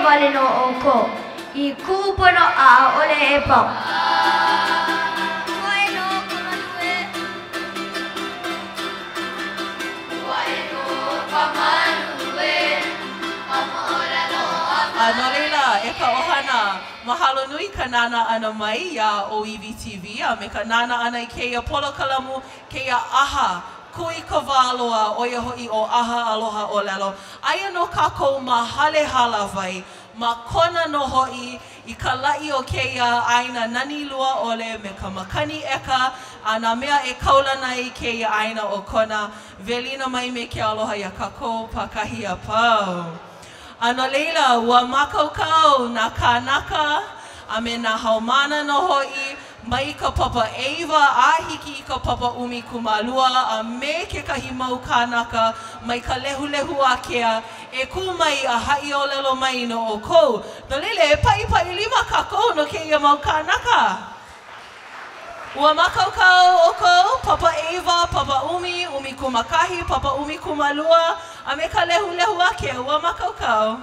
wale nō ʻoukou i kuʻu pono a ʻaʻole e pau. Koe nō ka malu ē. Koe nō ka malu ē. Ka moʻolelo a A no laila, e ka ʻohana, mahalo nui ka nānā ʻana mai iā ʻŌiwi TV a me ka nānā ʻana i kēia polokalamu, kēia ʻaha kūikawā loa, ʻo ia hoʻi ʻo ʻAha Aloha ʻŌlelo. Aia nō kākou ma Hale Hālāwai, ma Kona nō hoʻi, i ka laʻi o kēia ʻāina nani lua ʻole me ka makani ʻEka a nā mea e kaulana ai kēia ʻāina ʻo Kona. Welina mai me ke aloha iā kākou pākahi a pau. A no laila, ua mākaukau nā kānaka a me nā haumāna nō hoʻi mai ka papa ʻeiwa a hiki i ka papa 12 a me kekahi mau kānaka mai ka lehulehu ākea e kū mai a haʻi ʻōlelo mai no ʻoukou. No laila, e paʻipaʻi lima kākou no kēia mau kānaka. Ua mākaukau ʻoukou, papa ʻeiwa, papa ʻumi, 11, papa 12, a me ka lehulehu ākea, ua mākaukau?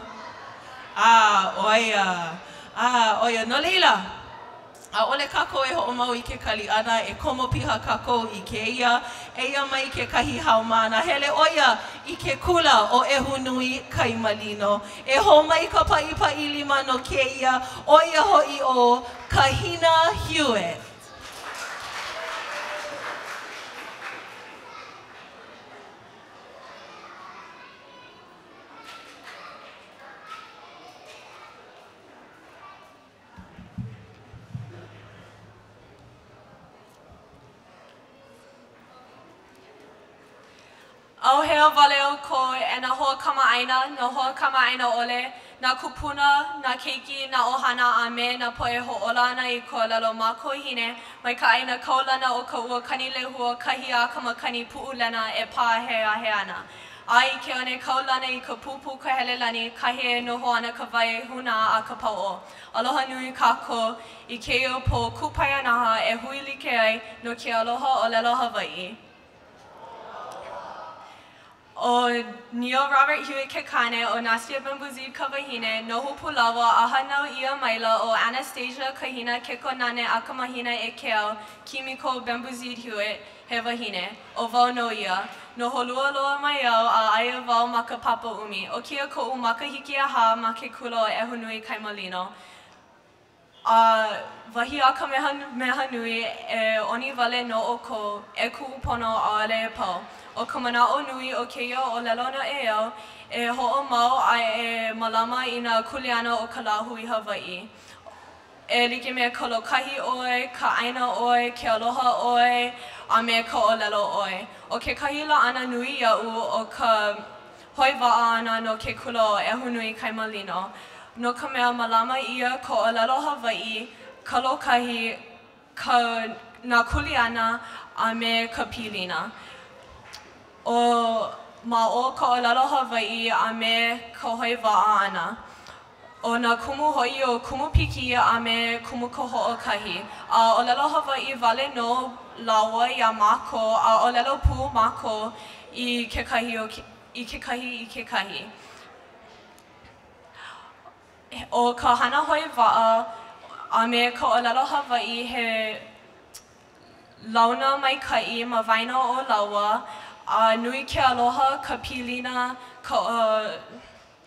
A, ʻo ia. A, ʻo ia. No laila, ʻaʻole kākou e hoʻomau i ke kali ʻana, e komo piha kākou i kēia. Eia mai kekahi haumāna, hele ʻo ia i ke kula ʻo ʻEhunuikaimalino. E hō mai ka paʻipaʻi lima no kēia, ʻo ia hoʻi ʻo Kahina Hewitt. ʻAuhea wale ʻoukou e nā hoa kamaʻāina, nā hoa kamaʻāina ʻole, nā kūpuna, nā keiki, nā ʻohana a me nā poʻe hoʻōla ana i ka ʻōlelo makuahine mai ka ʻāina kaulana o ka ua Kanilehua kahi a ka makani Puʻulena e pāheahea ana. A i ke one kaulana i ka pūpū Kahelelani, kahi e noho ana ka wai hūnā a ka pauʻo. Aloha nui kākou i kēia pō kūpaianaha e hui like ai no ke aloha ʻōlelo Hawaiʻi. ʻO Neil Robert Hewitt ke kāne, ʻo Nastia Benbouzid ka wahine, noho Pūlawa a hānau ʻia maila ʻo Anastasia Kahina Kekonane Akamahina e Keao Kimiko Benbouzid Hewitt, he wahine. ʻO wau nō ia. No Holualoa mai au a aia wau ma ka papa ʻumi. ʻO kēia koʻu makahiki ʻehā ma ke kula o ʻEhunuikaimalino. A wahi a Kamehamehanui, e ʻoni wale nō ʻoukou, e kuʻu pono, ʻaʻole e pau. ʻO ka manaʻo nui o kēia ʻōlelo noʻeau, e hoʻomau a e mālama i nā kuleana o ka lāhui Hawaiʻi. E like me ka lōkahi ʻoe, ka ʻāina ʻoe, ke aloha ʻoe, a me ka ʻōlelo ʻoe. ʻO kekahi laʻana nui iaʻu o ka hoi waʻa ʻana no ke kula o ʻEhunuikaimalino, no ka mea mālama ʻia ka ʻōlelo Hawaiʻi, ka lōkahi, ka nā kuleana, a me ka pilina. ʻO ma o ka ʻōlelo Hawaiʻi a me ka hoi waʻa ʻana. ʻO nā kumu hoʻi ʻo Kumu Piki a me Kumu Kahoʻokahi, a ʻōlelo Hawaiʻi wale nō lāua iā mākou a ʻōlelo pū mākou i kekahi i kekahi i kekahi. ʻO ka hana hoi waʻa a me ka ʻōlelo Hawaiʻi he launa maikaʻi ma waena o lāua, a nui ke aloha, ka pilina, ka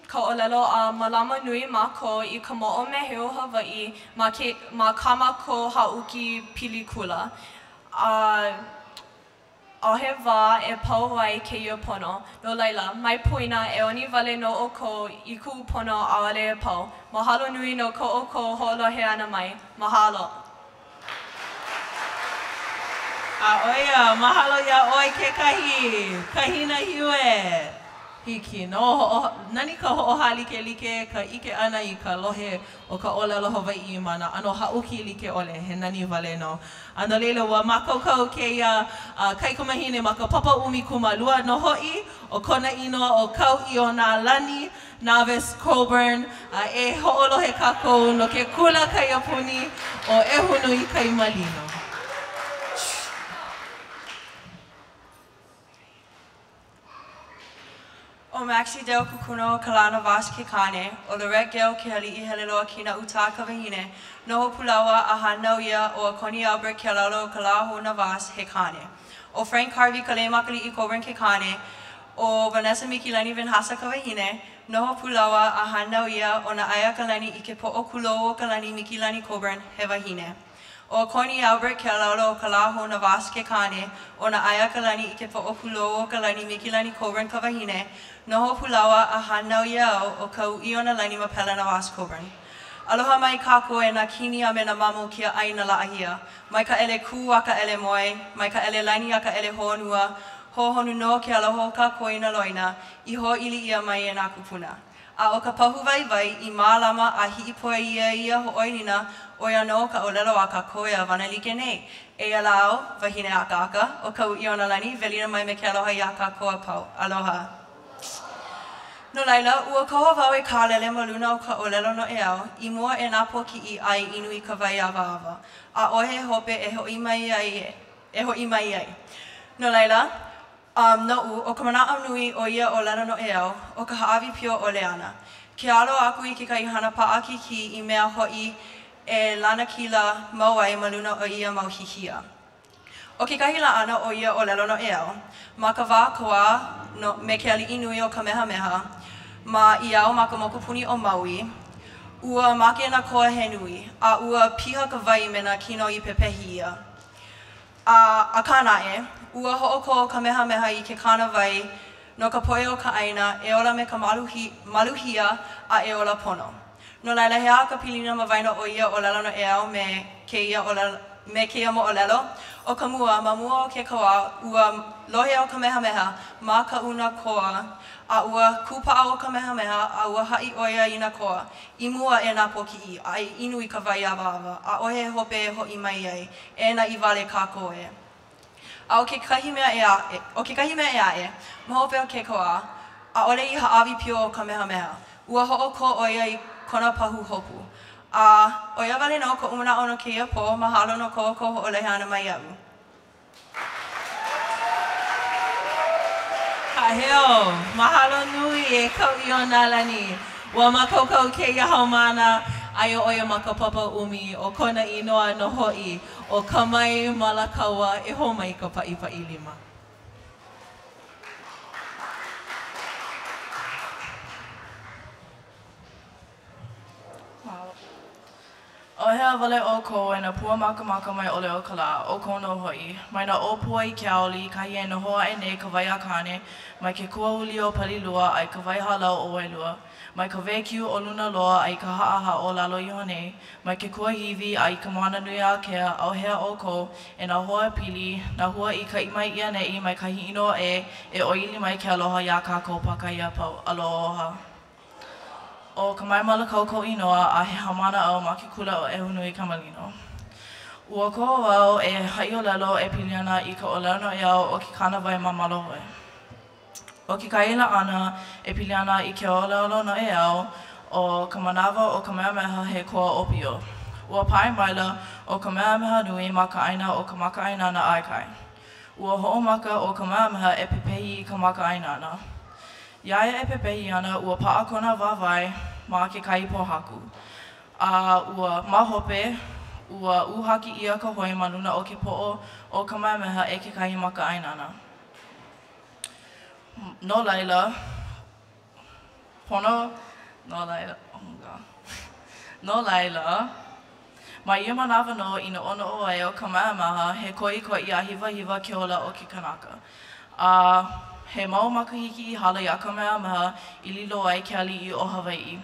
ka ʻōlelo a mālama nui mākou i ka moʻomeheu Hawaiʻi ma ke ma kā mākou haʻuki pili kula. A ʻaʻohe wā e pau ai kēia pono. No laila, mai poina, e ʻoni wale nō ʻoukou i kuʻu pono ʻaʻole e pau. Mahalo nui no ko ʻoukou hoʻolohe ʻana mai. Mahalo. A ʻo ia, mahalo iā ʻoe kekahi, Kahina Hewitt. Hiki nō, hoʻo, nani ka hoʻohālikelike, ka ʻike ʻana i ka lohe o ka ʻōlelo Hawaiʻi ma nā ʻano haʻuki like ʻole, he nani wale nō. A no laila, ua mākaukau kēia kaikamahine ma ka papa 12 nō hoʻi, ʻo kona inoa ʻo Kauʻionālani Navis Coburn, a e hoʻolohe kākou no ke kula kaiapuni ʻo ʻEhunuikaimalino. ʻO Maxie Dale Kukunoa Kalana Vaas ke kāne, ʻo Lorette Gale Kealiʻiheleloa Kīnaʻutā ka wahine, noho pulaoa a hānau ʻia ʻo Akoni Albert Kealaulaokalāhou Navas he kāne. ʻO Frank Harvey Kaleimakaliʻi Coburn ke kāne, ʻo Vanessa Mikilani Venhasa ka wahine, noho pulaoa a hānau ʻia ʻo Naʻaiakalani i ke poʻo Kūlouokalani Mikilani Coburn he wahine. ʻO Akoni Albert Kealaulaokalāhou Navas ke kāne, ʻo Naʻaiakalani i ke poʻo Kūlouokalani Mikilani Coburn ka wahine, noho pulaoa a hānau ʻia au ʻo Kauʻionalani Mapela Navas Coburn. Aloha mai kākou e nā kini a me nā mamo kiaʻāina laʻahia. Mai ka ʻele kū a ka ʻele moe, mai ka ʻele lani a ka ʻele honua, hoʻohonu nō ke aloha o kākou i nā loina i hoʻoili ʻia mai e nā kūpuna. A ʻo ka pahu waiwai i mālama a hiʻipoi ʻia ia hoʻoilina, ʻo ia nō ka ʻōlelo a kākou e ʻāwana like nei. Eia lā au, wahine akaaka, ʻo Kauʻionalani, welina mai me ke aloha iā kākou a pau. Aloha. No laila, ua koho wau e kālele ma luna o ka ʻōlelo noʻeau i mua e nā pōkiʻi a e inu i ka wai awāwa. ʻAʻohe hope e hoʻi mai ai e hoʻi mai ai. No laila, Um, noʻu, ʻo ka manaʻo nui o ia ʻōlelo noʻeau, ʻo ka hāʻawi pio ʻole ʻana. Ke alo aku i kekahi hana paʻakikī i mea hoʻi e lanakila mau ai ma luna o ia mau hihia. ʻO kekahi laʻana o ia ʻōlelo noʻeau, ma ka wā koa no, me ke aliʻi nui ʻo Kamehameha, ma ʻIao ma ka mokupuni ʻo Maui, ua make nā koa he nui, a ua piha ka wai me nā kino i pepehi ʻia. A, akā naʻe, ua hoʻokō ʻo Kamehameha i ke kānāwai no ka poʻe o ka ʻāina e ola me ka maluhi, maluhia a e ola pono. No laila, he aha ka pilina ma waena o ia ʻōlelo noʻeau me kēia ʻōlelo, me kēia moʻolelo? ʻO ka mua, ma mua o ke kaua, ua lohe ʻo Kamehameha ma ka una koa a ua kūpaʻa ʻo Kamehameha a ua haʻi ʻo ia i nā koa, i mua e nā pōkiʻi, a e inu i ka wai awāwa, ʻaʻohe hope e hoʻi mai ai, E naʻi wale kākou e. A ʻo kekahi mea ʻē aʻe, ʻo kekahi mea ʻē aʻe, ma hope o ke kaua, ʻaʻole i hāʻawi pio ʻo Kamehameha. Ua hoʻokō ʻo ia i kona pahuhopu. A, ʻo ia wale nō koʻu manaʻo no kēia pō, mahalo no ko ʻoukou hoʻolohe ʻana mai iaʻu. Haʻaheo, Mahalo nui e Kauʻionalani. Ua mākaukau kēia haumāna, aia ʻo ia ma ka papa ʻumi, ʻo kona inoa nō hoʻi ʻo Kamai Malakaua e hō mai ka paʻipaʻi lima. Mahalo. ʻAuhea wale ʻoukou e nā pua makamaka mae ʻole o ka lā, ʻoukou nō hoʻi. Mai nā ʻōpua i ke aouli, kahi e noho aʻe nei ka wai a Kāne, mai ke kuauli o Palilua a i ka wai hālau o Wailua, mai ka wēkiu o luna loa a i ka haʻahaʻa o lalo iho nei, mai ke kuahiwi a i ka moana nui ākea, ʻauhea ʻoukou, e nā hoa pili, nā hua i kaʻi mai i ʻaneʻi mai kahi inoa ʻē, e ʻōʻili mai ke aloha iā kākou pākahi a pau. Aloha. ʻO Kamai Malakau koʻu inoa a he haumāna au ma ke kula ʻo ʻEhunuikamalino. Ua koho au e haʻiʻōlelo e pili ana i ka ʻōlelo noʻeau ʻo ke kānāwai māmalahoe. ʻO kekahi laʻana e pili ana i ke ʻōlelo noʻeau ʻo ka manawa o Kamehameha he koa ʻōpio. Ua pae maila ʻo Kamehameha nui ma ka ʻāina o ka makaʻāinana ʻaekai. Ua hoʻomaka ʻo Kamehameha e pepehi i ka makaʻāinana. Iā ia e pepehi ana, ua paʻa kona wāwae ma kekahi pōhaku. A ua, ma hope, ua uhaki ʻia ka hoi ma luna o ke poʻo o Kamehameha e kekahi makaʻāinana. No laila, pono, no laila, oh my God. No laila, ma ia manawa nō i noʻonoʻo ai ʻo Kamehameha he koʻikoʻi a hiwahiwa ke ola o ke kanaka. A he mau makahiki i hala iā Kamehameha i lilo ai ke aliʻi o Hawaiʻi.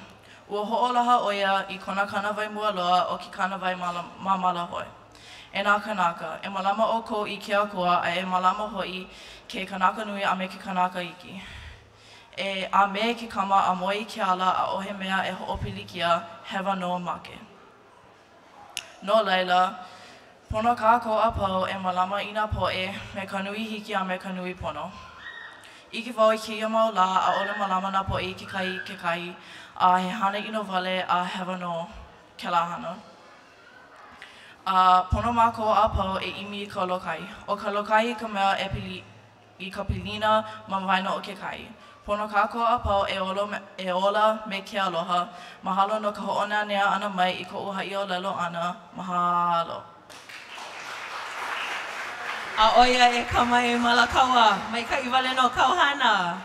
Ua hoʻolaha ʻo ia i kona kānāwai mua loa ʻo ke kānāwai māmalahoe. E nā kānaka, e mālama ʻoukou i ke Akua a e mālama hoʻi ke kanaka nui a me ke kanaka iki. E, a me ke kama a moe i ke ala, ʻaʻohe mea e hoʻopilikia, hewa nō make. No laila, pono kākou a pau e mālama i nā poʻe me ka nui hiki a me ka nui pono. ʻIke wau i kēia mau lā, ʻaʻole mālama nā poʻe i kekahi i kekahi, a he hana ʻino wale a hewa nō kēlā hana. A pono mākou a pau e ʻimi i ka lokahi. ʻO ka lokahi ka mea e pili i ka pilina ma waena o kekahi. Pono kākou a pau e olo e ola me ke aloha. Mahalo no ka hoʻonanea ʻana mai i koʻu haʻiʻōlelo ʻana. Mahalo. A ʻo ia e Kamae Malakaua, maikaʻi wale nō kāu hana.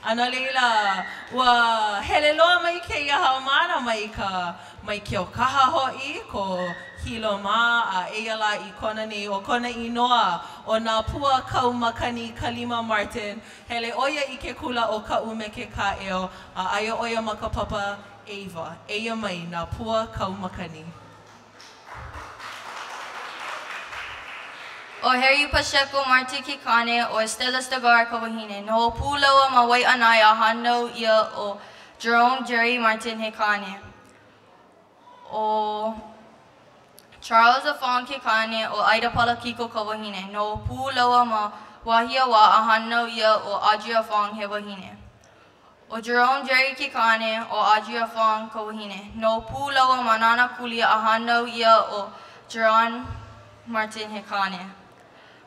A no laila, ua hele loa mai kēia haumāna mai ka, mai Keaukaha hoʻi, ko Hilo mā, a eia lā i Kona nei, ʻo kona inoa ʻo Nāpua Kaumakani Kalima Martin. Hele ʻo ia i ke kula ʻo Kaʻumeke Kāʻeo, a aia ʻo ia ma ka papa ʻeiwa. Eia mai Nāpua Kaumakani. ʻO Harry Pacheco Martin ke kāne, ʻo Estela Stagar ka wahine. Noho pū lāua ma Waiʻanae a hānau ʻia ʻo Jerome Jerry Martin he kāne. ʻO Charles Afong ke kāne, ʻo Aida Palakiko ka wahine. Noho pū lāua ma Wahiawā a hānau ʻia ʻo Audrey Afong he wahine. ʻO Jerome Jerry ke kāne, ʻo Audrey Afong ka wahine. Noho pū lāua ma Nānākuli a hānau ʻia ʻo Jerron Martin he kāne.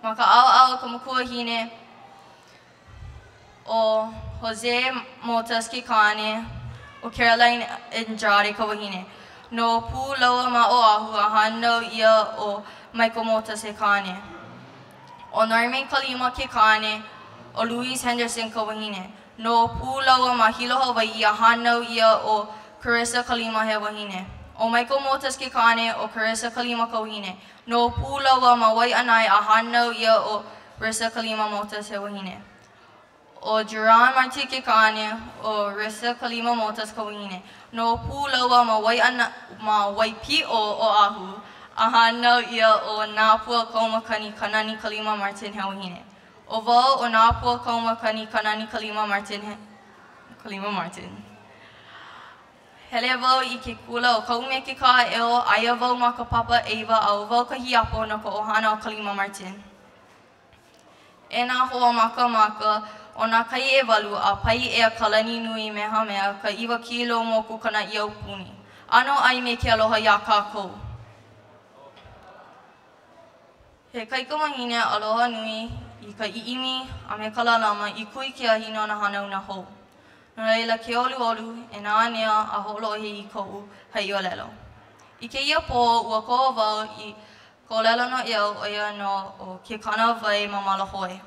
Ma ka ʻaoʻao o ka makuahine, ʻo Jose Motas ke kāne, ʻo Caroline Andrade ka wahine. Noho pū lāua ma Oʻahu a hānau ʻia ʻo Michael Motas he kāne. ʻO Norman Kalima ke kāne, ʻo Louise Henderson ka wahine. Noho pū lāua ma Hilo, Hawaiʻi a hānau ʻia ʻo Carissa Kalima he wahine. ʻO Michael Motas ke kāne, ʻo Carissa Kalima ka wahine. Noho pū lāua ma Waiʻanae a hānau ʻia ʻo Rissa Kalima Motas he wahine. ʻO Jerron Martin ke kāne, ʻo Rissa Kalima Motas ka wahine. Noho pū lāua ma Waiʻana ma Waipiʻo, Oʻahu, a hānau ʻia ʻo Nāpua Kaumakani Kanani Kalima Martin he wahine. ʻO wau ʻo Nāpua Kaumakani Kanani Kalima Martin Kalima Martin. Hele wau i ke kula ʻo Kaʻumeke Kāʻeo, aia wau ma ka papa ʻeiwa a ʻo wau ka hiapo no ka ʻohana o Kalima Martin. E nā hoa makamaka, ʻo nā kai ʻewalu a Paiʻea ka lani nui mehameha ka ʻiwa kīlou moku ka naʻi aupuni. ʻAno ʻai me ke aloha iā kākou. He kaikamahine aloha nui i ka ʻiʻini a me ka lalama i kū i ke ahi no nā hanauna hou. No laila, ke ʻoluʻolu, e nanea a hoʻolohe i koʻu haʻiʻōlelo. I kēia pō, ua koho wau i ka ʻōlelo noʻeau ʻo ia nō ʻo ke kānāwai māmalahoe.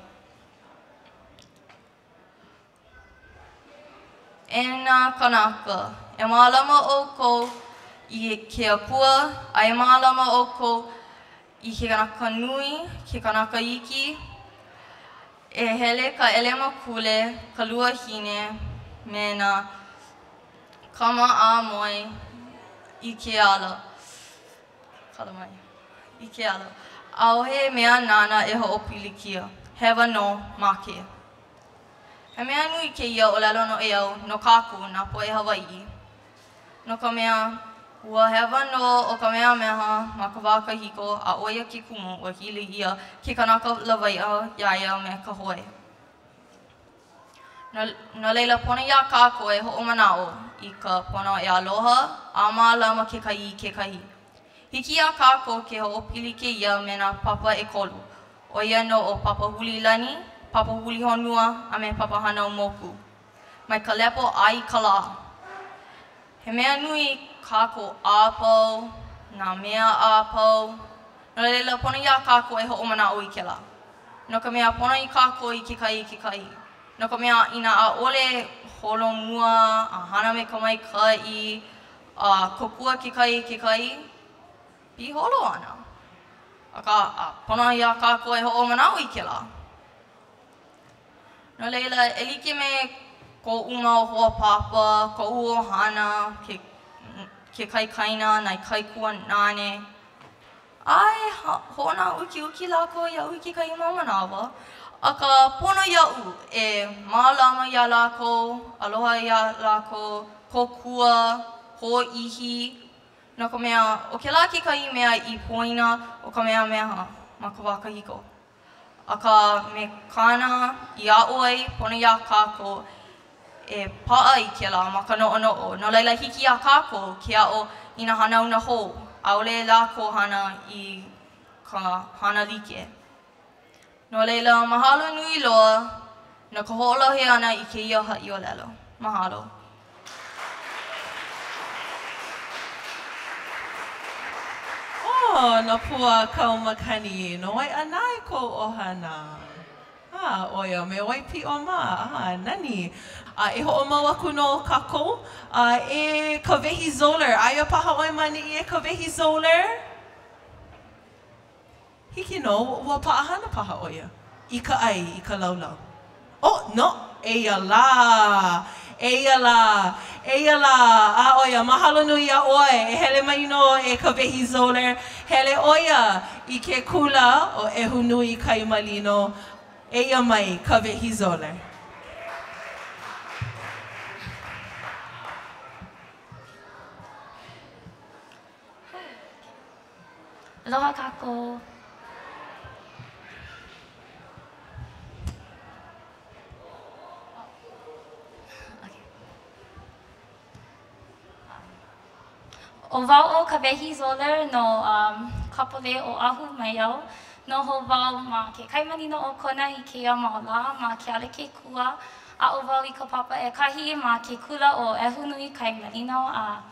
E nā kānaka, e mālama ʻoukou i ke Akua, a e mālama ʻoukou i ke kanaka nui, ke kanaka iki, e hele ka ʻelemakule, ka luahine, me nā kama a moe i ke ala. Kala mai i ke ala. ʻAʻohe mea nāna e hoʻopilikia. Hewa nō, make. He mea nui kēia ʻōlelo noʻeau no kākou, nā poʻe Hawaiʻi. No ka mea, ua hewa nō ʻo Kamehameha ma ka wā kahiko, a ʻo ia ke kumu ua hili ʻia ke kanaka lawaiʻa iā ia me ka hoe. No, no laila, pono iā kākou e hoʻomanaʻo i ka pono e aloha a mālama kekahi i kekahi. Hiki iā kākou ke hoʻopili kēia me nā papa ʻekolu, ʻO ia nō ʻo Papahulilani, Papahulihonua, a me Papahānaumoku. Mai ka lepo a i ka lā. He mea nui kākou a pau, nā mea a pau. No laila, pono iā kākou e hoʻomanaʻo i kēlā. No ka mea, pono i kākou i kekahi i kekahi. No ka mea, inā ʻaʻole holomua a hana me ka maikaʻi, a kōkua kekahi i kekahi, piholo ana. Akā, a pono iā kākou e hoʻomanaʻo i kēlā. No laila, e like me koʻu mau hoa papa, koʻu ʻohana, ke, ke kaikaina, nā kaikuanāne, ʻae, hoʻonāukiuki lākou iaʻu i kekahi mau manawa, akā, pono iaʻu e mālama iā lākou, aloha iā lākou, kōkua, hōʻihi, No ka mea, ʻo kēlā kekahi mea i poina ʻo Kamehameha ma ka wā kahiko. Akā, me kāna i aʻo ai, pono iā kākou e paʻa i kēlā ma ka noʻonoʻo. No laila, hiki iā kākou ke aʻo i nā hanauna hou, ʻaʻole lākou hana i ka hana like. No laila, mahalo nui loa. No ka hoʻolohe ʻana i kēia haʻiʻōlelo. Mahalo. Oh, na Pua Kaumakani, no Waiʻanae kou ʻohana. Ah, ʻo ia, me Waipiʻo mā. Ah, nani. A e hoʻomau aku nō kākou. A e Kawehi Zoller, aia paha ʻoe ma ʻaneʻi e Kawehi Zoller? Hiki nō, ua paʻahana paha ʻo ia i ka ʻai i ka laulau. Oh, no, eia lā! Eia lā! Eia lā! A ʻo ia, mahalo nui iā ʻoe e hele mai nō e Kawehi Zoller. Hele ʻo ia i ke kula ʻo ʻEhunui Kai Malino. Eia mai Kawehi Zoller. Aloha kākou. ʻO wau ʻo Kawehi Zoller no um, Kapolei Oʻahu mai au. Noho wau ma ke kai malino o Kona i kēia mau lā ma Kealakekua. Aʻo wau i ka papa ʻekahi ma ke kula ʻo ʻEhunui Kai Malino a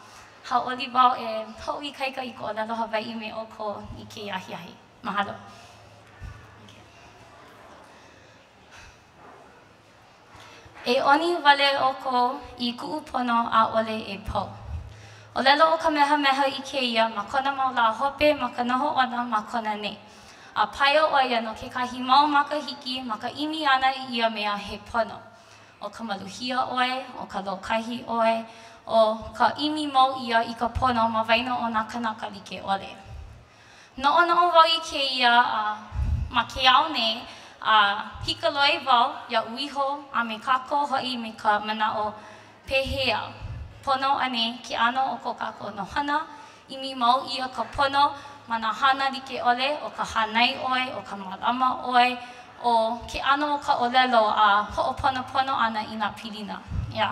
Hauʻoli wau e hoʻoikaika i ka ʻōlelo Hawaiʻi me ʻoukou i kēia ahiahi. Mahalo. E ʻoni wale ʻoukou i kuʻu pono ʻaʻole e pau. ʻŌlelo ʻo Kamehameha i kēia ma kona mau lā hope ma ka noho ʻana ma Kona nei. A paio ʻo ia no kekahi mau makahiki ma ka ʻimi ʻana i ia mea he pono. ʻO ka maluhia ʻoe, ʻo ka lōkahi ʻoe, ʻo ka ʻimi mau ʻia i ka pono ma waena o nā kānaka like ʻole. Noʻonoʻo wau i kēia a ma ke ao nei, a hikaloi wau iaʻu iho a me kākou hoʻi me ka manaʻo pehea pono anei ke ʻano o ko kākou nohona, ʻimi mau ʻia ka pono ma nā hana like ʻole, ʻo ka hānai ʻoe, ʻo ka mālama ʻoe, ʻo ke ʻano o ka ʻōlelo a hoʻoponopono ʻana i nā pilina. ʻEā.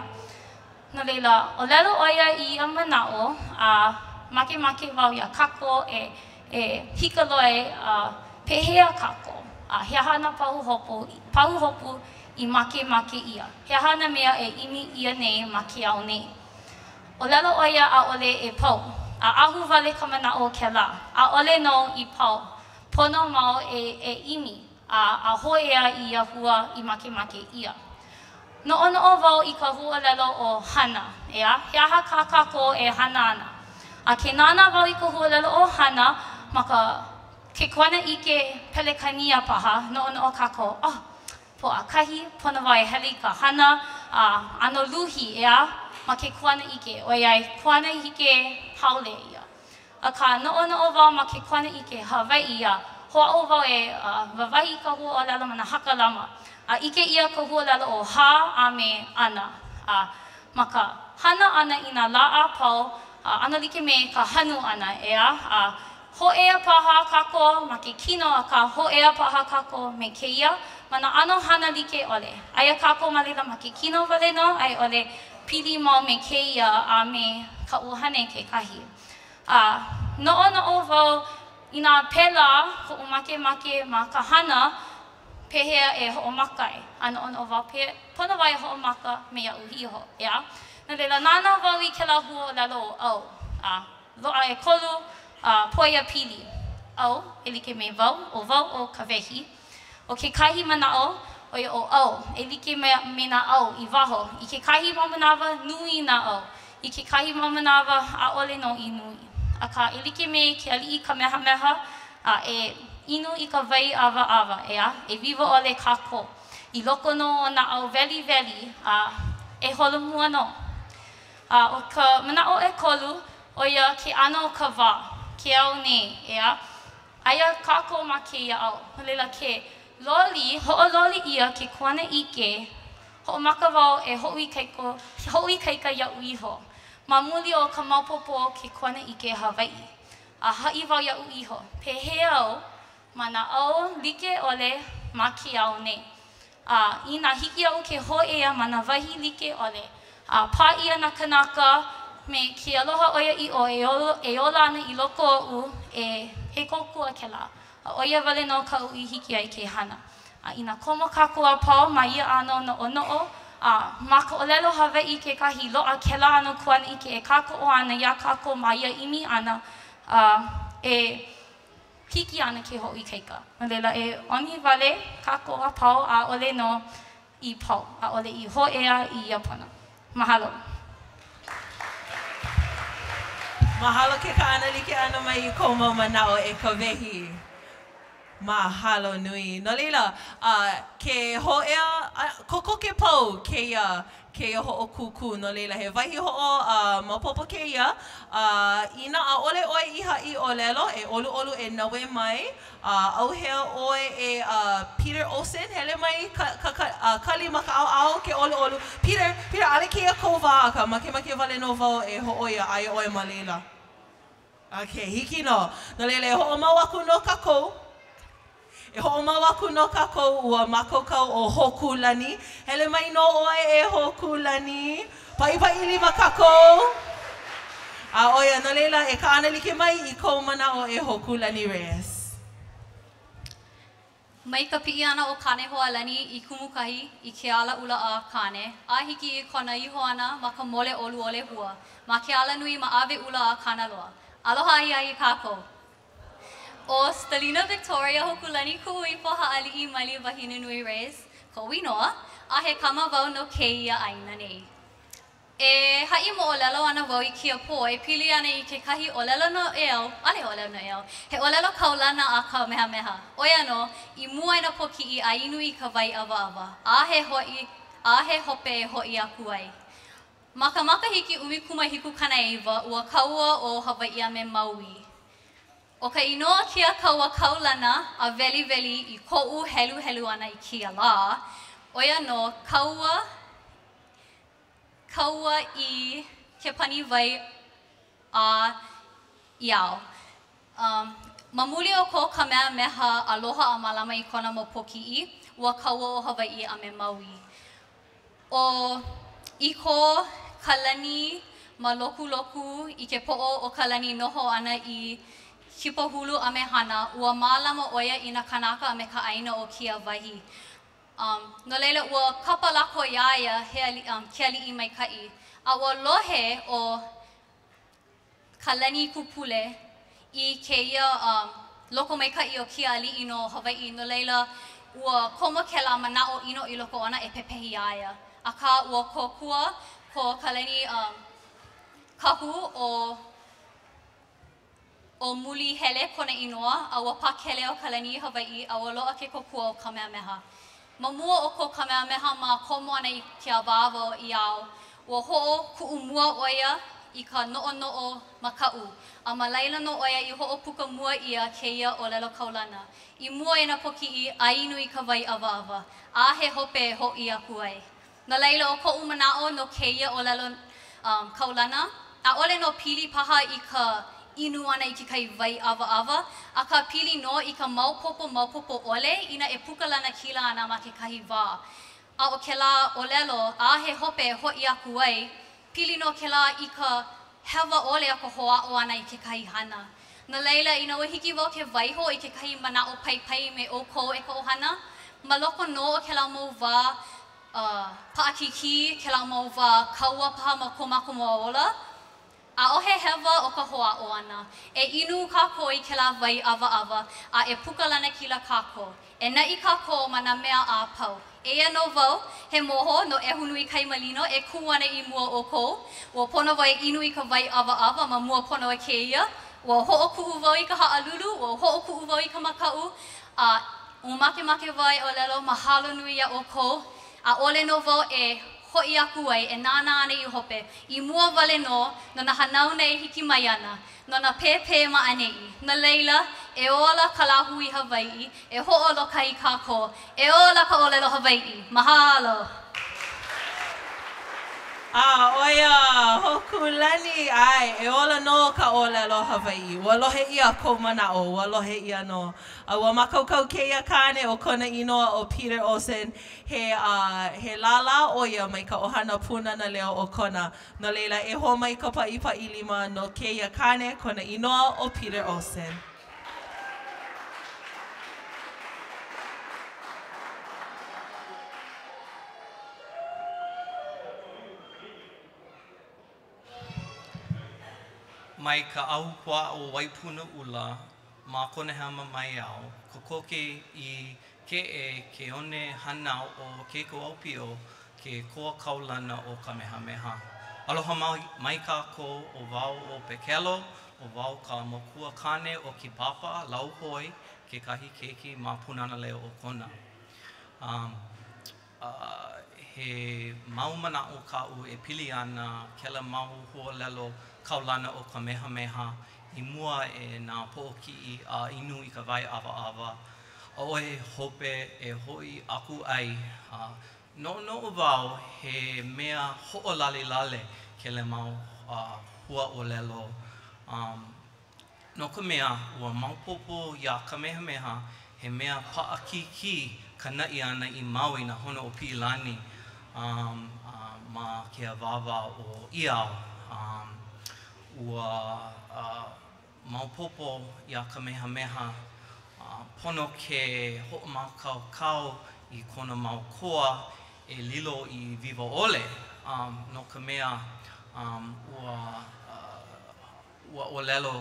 No laila, ʻōlelo ʻo ia i ia manaʻo, a makemake wau iā kākou e e hikaloi a pehea kākou, a he aha nā pahuhopu, pahuhopu i makemake ʻia? He aha nā mea e ʻimi ʻia nei ma ke ao nei? ʻŌlelo ʻo ia ʻaʻole e pau, a ahuwale ka manaʻo o kēlā, ʻaʻole nō i pau, pono mau e e ʻimi a a hōʻea i ia hua i makemake ʻia. Noʻonoʻo wau i ka huaʻōlelo ʻo hana, ʻeā? He aha kā kākou e hana ana? A ke nānā wau i ka huaʻōlelo ʻo hana ma ka ke kuanaʻike Pelekānia paha, noʻonoʻo kākou, oh, Pōʻakahi, pono wau e hele i ka hana, a ʻano luhi, ʻeā, ma ke kuanaʻike, ʻoiai, kuanaʻike haole ia. Akā, noʻonoʻo wau ma ke kuanaʻike Hawaiʻi, a hoʻāʻo wau e wāwahi i ka huaʻōlelo ma nā hakalama, a ʻike ʻia ka huaʻōlelo ʻo hā a me ana, a ma ka hana ʻana i nā lā a pau, a ʻano like me ka hanu ʻana, ʻeā, a Hōʻea paha kākou ma ke kino akā hōʻea paha kākou me kēia ma nā ʻano hana like ʻole. Aia kākou ma laila ma ke kino wale nō a i ʻole pili mau me kēia a me ka ʻuhane kekahi. A noʻonoʻo wau inā pēlā koʻu makemake ma ka hana, pehea e hoʻomaka ai? A noʻonoʻo wau, pono wau e hoʻomaka me iaʻu iho, ʻeā? No laila, nānā wau i kēlā huaʻōlelo ʻo au, a Loaʻa ʻekolu pōʻaiapili au e like me wau, ʻo wau ʻo Kawehi. ʻO kekahi manaʻo, ʻo ia ʻo au, e like me nā au i waho. I kekahi mau manawa, nui nā au. I kekahi mau manawa, ʻaʻole nō i nui. Akā, e like me ke aliʻi Kamehameha, a e inu i ka wai ʻawaʻawa, ʻeā, e wiwo ʻole kākou. I loko nō o nā au weliweli, a e holomua nō. A ʻo ka manaʻo ʻekolu, ʻo ia ke ʻano o ka wā, ke ao nei, ʻeā? Aia kākou ma kēia ao, no laila ke loli, hoʻololi ʻia ke kuanaʻike, hoʻomaka wau e hoʻoikaiko, hoʻoikaika iaʻu iho ma muli o ka maopopo o ke kuanaʻike Hawaiʻi. A haʻi wau iaʻu iho, pehea au ma nā ao like ʻole ma ke ao nei. A inā hiki iaʻu ke hōʻea ma nā wahi like ʻole, a pā ʻia nā kānaka me ke aloha ʻoiaʻiʻo e e ola ana i loko oʻu, e he kōkua kēlā. A ʻo ia wale nō kaʻu i hiki ai ke hana. A inā komo kākou a pau ma ia ʻano noʻonoʻo, a ma ka ʻōlelo Hawaiʻi kekahi, loaʻa kēlā ʻano kuanaʻike e kākoʻo ana iā kākou ma ia ʻimi ʻana, a e hiki ana ke hoʻoikaika. No laila, e ʻoni wale kākou a pau, ʻaʻole nō i pau, ʻaʻole i hōʻea i ia pono. Mahalo. Mahalo ke kaʻanalike ʻana mai i kou mau manaʻo e Kawehi. Mahalo nui. No laila, ke hōʻea, kokoke pau kēia, kēia hoʻokūkū. No laila, he wahi hoʻo maopopo kēia, inā ʻaʻole ʻoe i haʻi ʻōlelo, e ʻoluʻolu e naue mai. ʻAuhea ʻoe e Peter Olson, hele mai ka, ka, ka, kali ma ka ʻaoʻao ke ʻoluʻolu. Peter, Peter, ʻaʻole kēia kou wā, akā makemake wale nō wau e hōʻoia aia ʻoe ma laila. Okay, hiki nō. No laila, e hoʻomau aku nō kākou. E hoʻomau aku nō kākou, ua mākaukau ʻo Hōkūlani. Hele mai nō ʻoe e Hōkūlani. Paʻipaʻi lima kākou. A ʻo ia, no laila, e kaʻanalike mai i kou manaʻo e Hōkūlani Reyes. Mai ka piʻi ʻana o Kānehoalani i Kumukahi i ke ala ʻula a Kāne, a hiki i kona iho ʻana ma ka mole ʻolu o Lehua, ma ke alanui Maʻawe ʻula a Kanaloa. Aloha ahiahi kākou. ʻO Stalina Victoria Hokulani kuʻu ipo haʻaliʻi Mailiuwahinenui Reyes koʻu inoa, a he kama wau no kēia ʻāina nei. E haʻi moʻolelo ana wau i kēia pō e pili ana i kekahi ʻōlelo noʻeau, ʻaʻole he ʻōlelo noʻeau, he ʻōlelo kaulana a Kamehameha, ʻo ia nō, i mua i nā pōkiʻi a inu i ka wai ʻawaʻawa, a he hoʻi, a he hope e hoʻi aku ai. Ma ka makahiki 19, ua kaua ʻo Hawaiʻi a me Maui. ʻO ka inoa o kēia kaua kaulana a weliweli i koʻu heluhelu ʻana i kēia lā, ʻo ia nō kaua Kaua i ke pani wai a i ao. Um, ma muli o ko Kamehameha aloha a mālama i kona mau pōkiʻi, ua kaua ʻo Hawaiʻi a me Maui. ʻO i ko Kalani mālokuloku i ke poʻo o Kalani noho ʻana i Kipahulu a me Hāna, ua mālama ʻo ia i nā kānaka a me ka ʻāina o kēia wahi. Um, no laila, ua kapa lākou iā ia he ali, um, ke aliʻi maikaʻi. A ua lohe ʻo Kalanikūpule i kēia um, lokomaikaʻi o kēia aliʻi no Hawaiʻi, no laila, ua komo kēlā manaʻo ʻino i loko ona e pepehi iā ia. Akā, ua kōkua ko Kalani um, kahu ʻo ʻO Mulihele kona inoa, a ua pakele ʻo Kalani i Hawaiʻi, a ua loaʻa ke kōkua o Kamehameha. Ma mua o ko Kamehameha mā komo ʻana i ke awāwa o ʻĪao, ua hoʻokuʻu mua ʻo ia i ka noʻonoʻo makaʻu, a ma laila nō ʻo ia i hoʻopuka mua ʻia kēia ʻōlelo kaulana, I mua e nā pōkiʻi, a inu i ka wai ʻawaʻawa, a he hope e hoʻi aku ai. No laila, ʻo koʻu manaʻo no kēia ʻōlelo um, kaulana, ʻaʻole nō pili paha i ka inu ʻana i kekahi wai ʻawaʻawa, akā pili nō i ka maopopo maopopo ʻole inā e puka lanakila ana ma kekahi wā. A ʻo kēlā ʻōlelo, a he hope e hoʻi aku ai, pili nō kēlā i ka hewa ʻole o ka hoʻāʻo ʻana i kekahi hana. No laila, inā ua hiki wau ke waiho i kekahi manaʻo paipai me ʻoukou e ka ʻohana, ma loko nō o kēlā mau wā uh, paʻakikī, kēlā mau wā kaua paha ma ko mākou mau ola, ʻaʻohe hewa o ka hoʻāʻo ʻana. E inu kākou i kēlā wai ʻawaʻawa a e puka lanakila kākou. E naʻi kākou ma nā mea a pau. Eia nō wau, he moho no ʻEhunuikaimalino e kū ana i mua o ʻoukou. Ua pono wau e inu i ka wai ʻawaʻawa ma mua pono o kēia. Ua hoʻokuʻu wau i ka haʻalulu, ua hoʻokuʻu wau i ka makaʻu, a ua makemake wau e ʻōlelo mahalo nui iā ʻoukou. ʻAʻole nō wau e hoʻi aku ai e nānā ana i hope, i mua wale nō no nā hanauna e hiki mai ana, no nā pēpē ma ʻaneʻi. No laila, e ola ka lāhui Hawaiʻi, e hoʻolōkahi kākou, e ola ka ʻōlelo Hawaiʻi. Mahalo! A, ʻo ia, Hōkūlani, ʻae, e ola nō ka ʻōlelo Hawaiʻi. Ua lohe ʻia kou manaʻo, ua lohe ʻia nō. A ua mākaukau kēia kāne ʻo kona inoa ʻo Peter Olson, he, uh, he lālā ʻo ia mai ka ʻohana Pūnana Leo o Kona. No laila, e hō mai ka paʻipaʻi lima no kēia kāne, kona inoa ʻo Peter Olson. Mai ka ahupuaʻa o Waipunaʻula ma Kona mai au, kokoke i Keʻe ke one hānau o Kekuaupio, ke koa kaulana o Kamehameha. Aloha mai, mai kākou ʻo wau ʻo Pekelo, ʻo wau ka makua kāne o Kipapa, Lauhoi, kekahi keiki ma Pūnana Leo o Kona. Um, he mau manaʻo kaʻu e pili ana kēlā mau huaʻōlelo kaulana o Kamehameha i mua e nā poʻokiʻi a inu i ka wai ʻawaʻawa. ʻAʻohe hope e hoʻi aku ai. Noʻonoʻo wau he mea hoʻolalelale kēlā mau huaʻōlelo um, no ka mea, ua maopopo iā Kamehameha he mea paʻakikī ka naʻi ʻana i Maui nā honu o Piʻilani um, ma ke awāwa o ʻIao. Um, ua maopopo iā Kamehameha pono ke hoʻomākaukau i kona mau koa e lilo i wiwo ʻole um, no ka mea um, ua ua ʻōlelo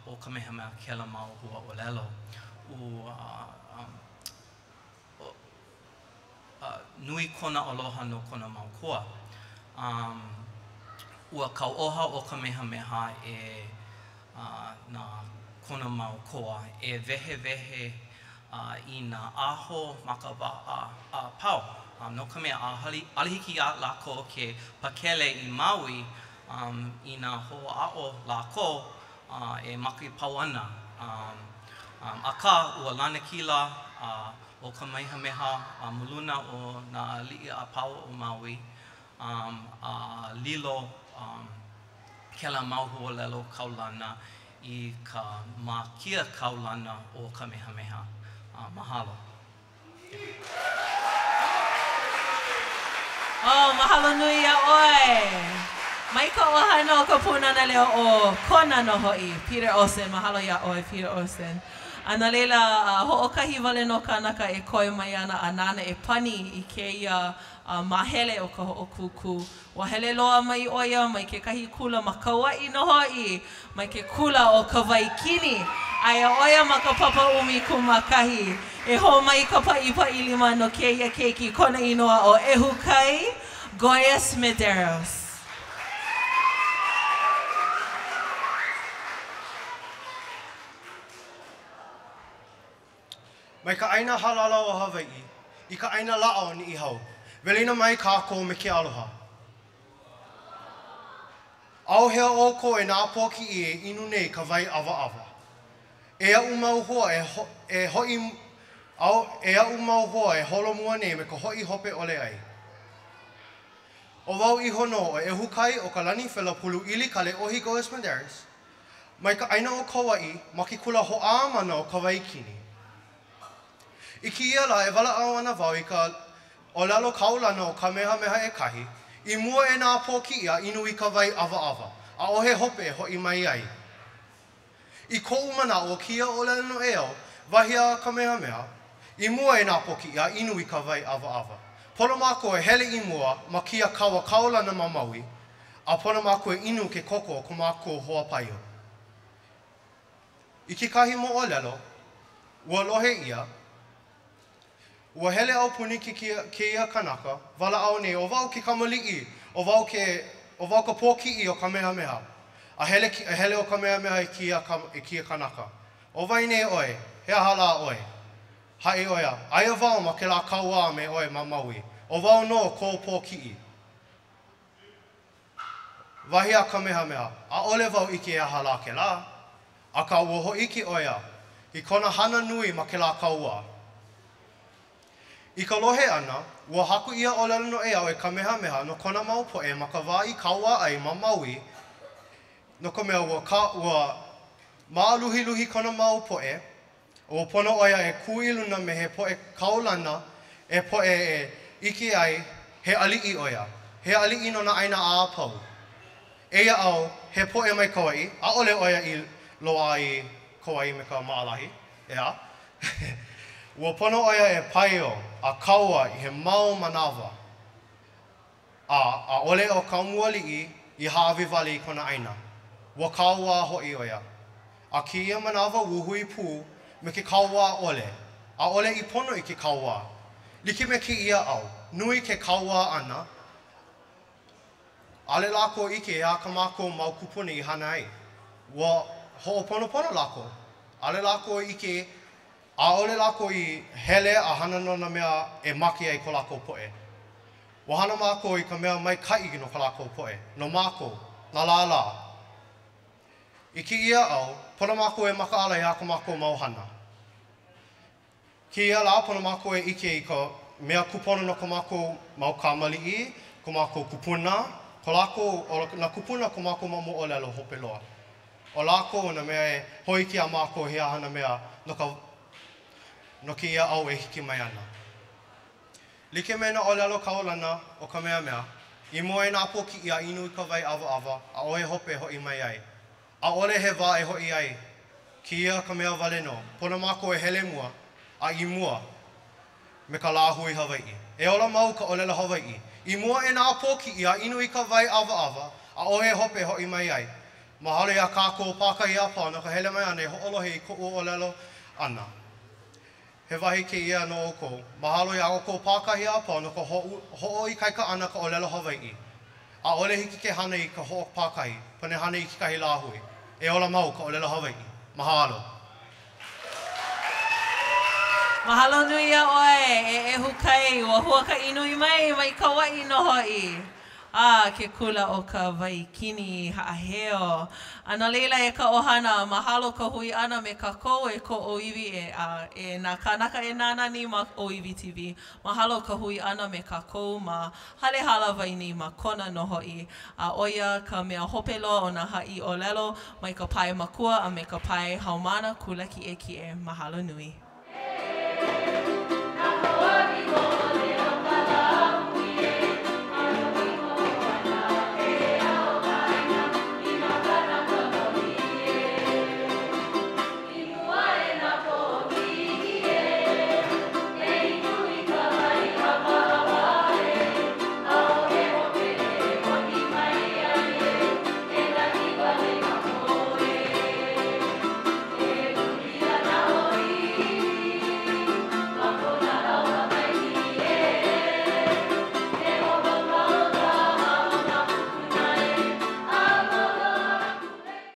ʻo Kamehameha kēlā mau huaʻōlelo. Ua um, nui kona aloha no kona mau koa. Um, ua kauoha ʻo Kamehameha e nā kona mau koa e wehewehe i nā aho ma ka waʻa a pau. Um, no ka mea, ʻaʻole hiki iā lākou ke pakele i Maui um, inā hoʻāʻo lākou e make pau ana. Um, um, akā, ua lanakila ʻo Kamehameha ma luna o nā aliʻi a pau o Maui um, a lilo um, kēlā mau huaʻōlelo kaulana i ka mākia kaulana o Kamehameha. Mahalo. Oh, mahalo nui iā ʻoe. Mai ka ʻohana o ka Pūnana Leo o Kona nō hoʻi, Peter Olson. Mahalo iā ʻoe, Peter Olson. A no laila, hoʻokahi wale nō kanaka e koe mai ana a nāna e pani i kēia māhele o ka hoʻokūkū. Ua hele loa mai ʻo ia mai kekahi kula ma Kauaʻi nō hoʻi, mai ke kula ʻo Kawaikini. Aia ʻo ia ma ka papa 11. E hō mai ka paʻipaʻi lima no kēia keiki kona inoa ʻo ʻEhukai Goyas Medeiros. Mai ka ʻāina halala o Hawaiʻi, i ka ʻāina laʻa o Niʻihau, welina mai kākou me ke aloha. ʻAuhea ʻoukou e nā pōkiʻi e inu nei ka wai ʻawaʻawa. E aʻu mau hoa e ho, e hoʻi, e aʻu mau hoa e holomua nei me ka hoʻi hope ʻole ai. ʻO wau iho nō ʻo ʻEhukai o ka Lanifela Puluʻili Kaleʻohi Goes Medeiros, Mai ka ʻāina o Kauaʻi ma ke kula hoʻāmana o Kawaikini. I kēia lā e walaʻau ana wau i ka ʻōlelo kaulana o Kamehameha ʻEkahi, i mua e nā pōkiʻi a inu i ka wai ʻawaʻawa, ʻaʻohe hope e hoʻi mai ai. I koʻu manaʻo o kēia ʻōlelo noʻeau, wahi a Kamehameha, i mua e nā pōkiʻi a inu i ka wai ʻawaʻawa. Pono mākou e hele i mua ma kēia kaua kaulana ma Maui, A pono mākou e inu ke koko o ko mākou hoa paio. I kekahi moʻolelo, ua lohe ʻia, ua hele aupuni ke kēia kanaka, walaʻau nei, ʻo wau ke kamaliʻi, ʻo wau ke, ʻo wau ka pōkiʻi o Kamehameha. A hele, a hele ʻo Kamehameha i kēia, i kēia kanaka. ʻO wai nei ʻoe? He aha lā ʻoe? Haʻi ʻo ia, aia wau ma kēlā kauā me ʻoe ma Maui. ʻO wau nō kou pōkiʻi. Wahi a Kamehameha, ʻAʻole wau ʻike he aha lā kēlā, akā ua hōʻike ʻo ia i kona hana nui ma kēlā kaua. I ka lohe ʻana, ua haku ia ʻōlelo noʻeau e Kamehameha no kona mau poʻe ma ka wā i kaua ai ma Maui, no ka mea ua ka ua māluhiluhi kona mau poʻe, Ua pono ʻo ia e kū i luna me he poʻe kaulana e poʻe e ʻike ai he aliʻi ʻo ia, he aliʻi no nā ʻāina a pau. Eia au, he poʻe mai Kauaʻi, ʻaʻole ʻo ia i loaʻa i Kauaʻi me ka maʻalahi, ʻeā? Ua pono ʻo ia e paio a kaua i he mau manawa, a ʻaʻole ʻo Kaumualiʻi i hāʻawi wale i kona ʻāina. Ua kauā hoʻi ʻo ia. A kēia manawa ua hui pū me ke kauā ʻole. ʻAʻole i pono i ke kauā. Like me kēia au, nui ke kauā ʻana, ʻaʻole lākou ʻike he aha kā mākou mau kūpuna i hana ai. Ua hoʻoponopono lākou. ʻAʻole lākou i ʻike, ʻaʻole lākou i hele a hana no nā mea e make ai ko lākou poʻe. Ua hana mākou i ka mea maikaʻi no ko lākou poʻe, no mākou, nā lālā. I kēia au, pono mākou e makaʻala he aha ko mākou mau hana. Kēia lā, pono mākou e ʻike i ka mea kūpono no ko mākou mau kamaliʻi, ko mākou kūpuna, ko lākou, ʻo nā kūpuna ko mākou mau moʻolelo hope loa. ʻO lākou nā mea e hōʻike iā mākou he aha nā mea no ka no kēia au e hiki mai ana. Like me nā ʻōlelo kaulana o Kamehameha, i mua e nā pōkiʻi a inu i ka wai ʻawaʻawa, ʻaʻohe hope e hoʻi mai ai. ʻAʻole he wā e hoʻi ai. Kēia ka mea wale nō, pono mākou e hele mua, a i mua, me ka lāhui Hawaiʻi. E ola mau ka ʻōlelo Hawaiʻi. I mua e nā pōkiʻi a inu i ka wai ʻawaʻawa, ʻaʻohe hope e hoʻi mai ai. Mahalo iā kākou pākahi a pau no ka hele mai ʻana e hoʻolohe i koʻu ʻōlelo ʻana. He wahi kēia no ʻoukou. Mahalo iā ʻoukou pākahi a pau no ka hoʻoikaika ʻana ka ʻōlelo Hawaiʻi. ʻAʻole hiki ke hana i ka hoʻopākahi, pono e hana i kekahi lāhui. E ola mau ka ʻōlelo Hawaiʻi. Mahalo. Mahalo nui iā ʻoe, e ʻEhukai, ua huakaʻi nui mai, mai Kauaʻi nō hoʻi. A ke kula o ka Wai Kini haʻaheo. A no laila e ka ʻohana, mahalo ka hui ʻana me kākou e ko ʻŌiwi e, a e nā kānaka e nānā nei ma ʻŌiwi TV. Mahalo ka hui ʻana me kākou ma Hale Hālāwai nei ma Kona nō hoʻi. A ʻo ia ka mea hope loa o nā haʻi ʻōlelo mai ka pae makua a me ka pae haumāna kula kiʻekiʻe. Mahalo nui.